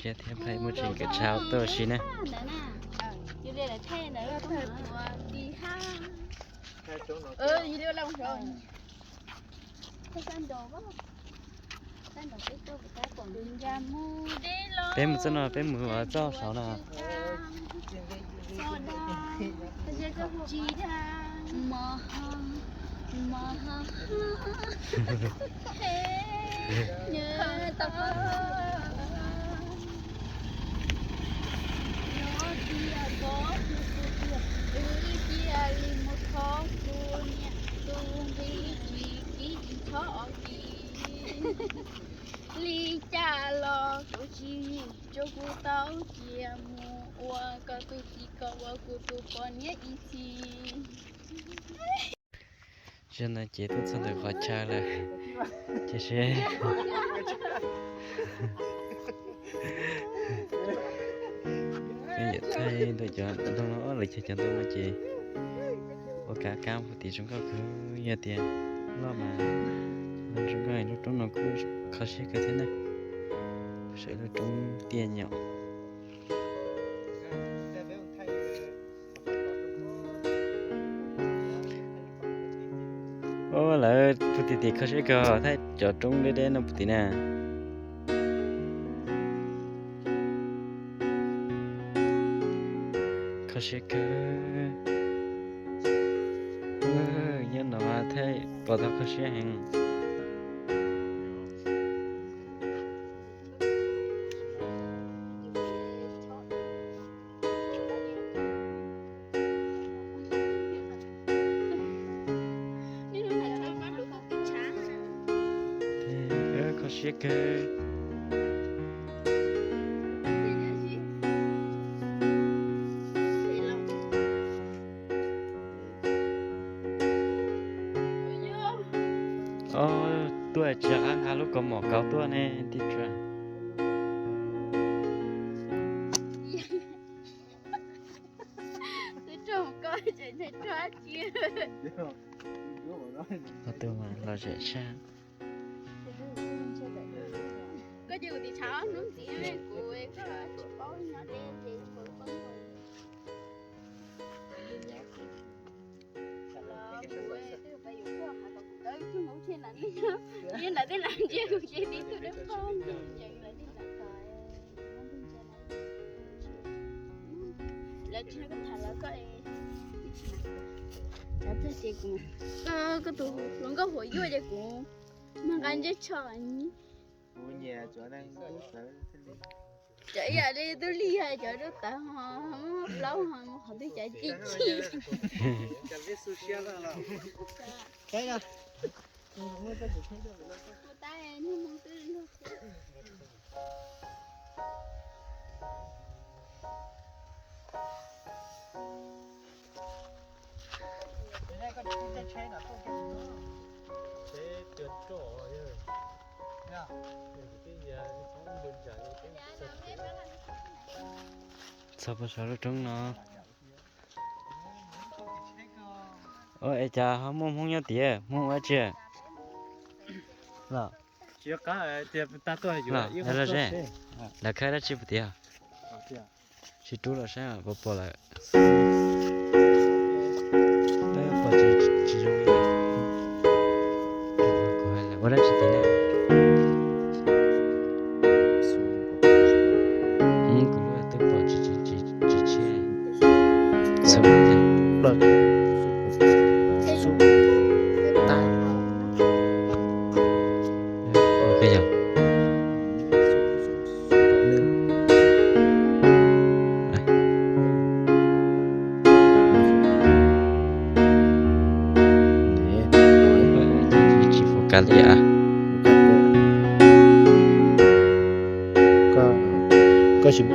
Thiab phaim muaj tseem kawm tshav tuaj si na. Peb mus txoj no, peb mus txoj saud na. Li cas los kuv tsis tso kuv tau cia mus ua koj tus txiv, koj ua kuv tus poj niam ib txhis. Zaum no ces tuaj txog ntawm qhov chaw lawm, ces seb yawm thaij ntawm cov ntoo no, lawv cog cov ntoo no ces ua kab kab puag tim zoo nkauj kawg. Yog tias loj mas zoo nkauj, lub roob no kuj kho siab kawg thiab na. Sawv lub roob tiaj nyom. Lawv puag tim tim kho siab kawg, thaij cov roob deb deb no puag tim na. Kho siab kawg. Nyob no thaij pom tau kho siab heev. Kho siab kawg. Tuaj tsis qab nqa lub kaus mom kauv tuaj ne tij tsua. Ob tug mas lom zem sab. Koj cia kuv tiv tshav ob hnub ntxiv, kuv tsis paub nyob deb ces kuv poob. Lawv tsis nrog koj tham lawv koj, lawv txog ces kuv, koj tus hluas nkauj huam yuaj ces kuv mag nqa ntsej tsho. Cov ib yam li tub lig hais cov rau tawv ho muab plaub ho mus qhov twg cov ci ci. Txog puag saum lub roob no. Ua es cas ho muaj Hmoob nyob tiag, Hmoob ua tsi? Los, los, lawv khawb dab tsi puag tiag? Tsis rub los saib puas pom lawm. Pom tsis, tsis zoo li. Kuv hais lawm ua dab tsi tiag na? Kuv lub twb pom tsis, tsis, tsis, tsis tshiab. Xub tiag. Tab. Ok yog. Tsis focus li as. Koj sim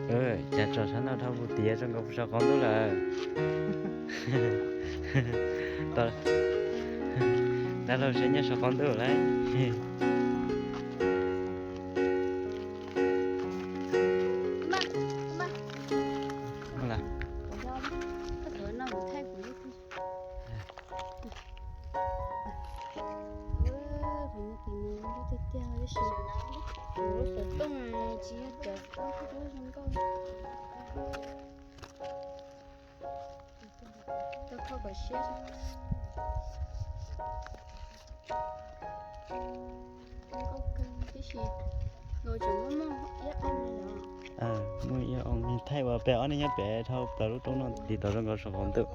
Cas tsom sab no dhau puv tiav zoo nkaus puas saum qaum ntuj lawm. Dab laug saib nyob saum qaum ntuj lawm. Kuv no kuv thaij kuv lub tiag tiag tab sis kuv lub xov tooj tsis yog cov xov tooj zoo nkauj. Tau kho kom siab. Nkauj kawg tab sis los tseem muaj muaj ib ob neeg. Muaj ib ob neeg thaij ua peb ob neeg nyob pem dhau plaws lub roob no tiv tau zoo nkaus saum qaum ntuj.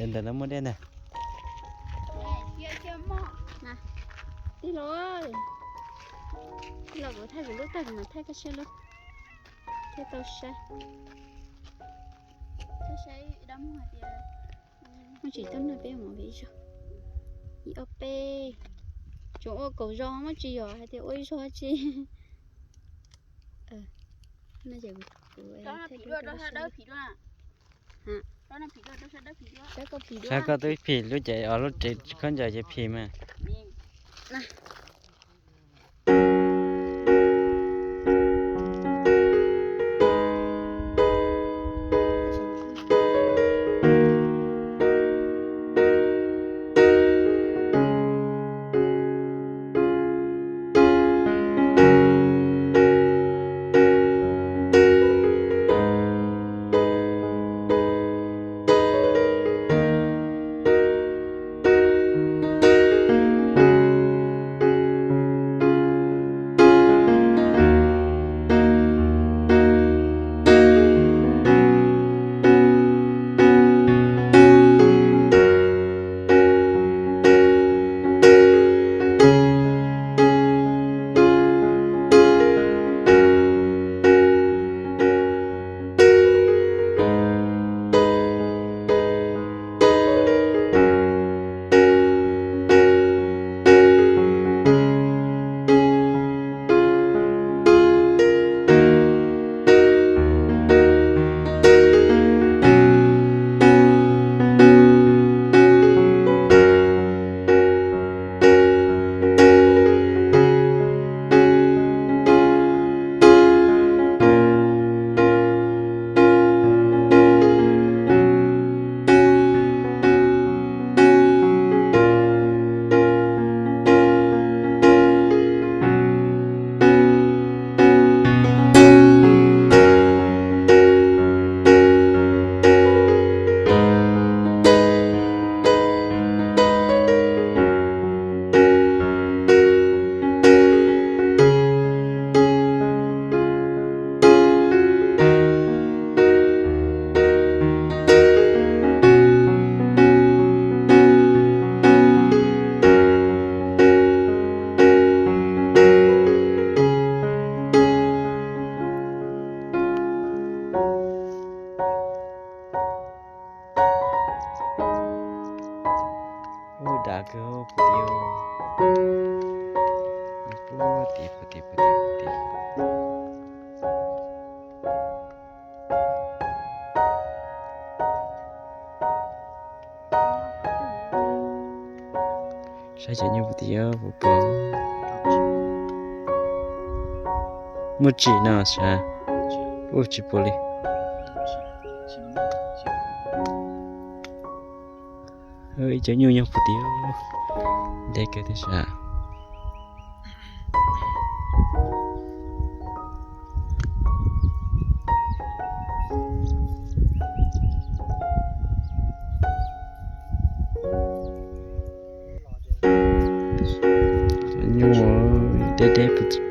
Ntawm no muaj dej ntag. Tij laug, tij laug kuv thaij kuv lub tag kuv mam thaij koj siab lub thiab tau saib. Muaj tsis tau no peb mus ib zaug, ib ob peb, tsuas ua kaum zaus muaj tsis yog hais tias ua ib zaug tsis. Saib koj twb phim lub ces os lub tsev khaub ncaws ces phim mas. Ub, dav kawg puas tiav, puas tiav, puas tiav, puas tiav, puas tiav. Saib cov nyuj puas tiav puas pom. Muaj tsim no sav, ub tsis pom li. Ib cov nyuj nyob puag tim, ntev kawg thiab sav. Cov nyuj deb deb puag tim.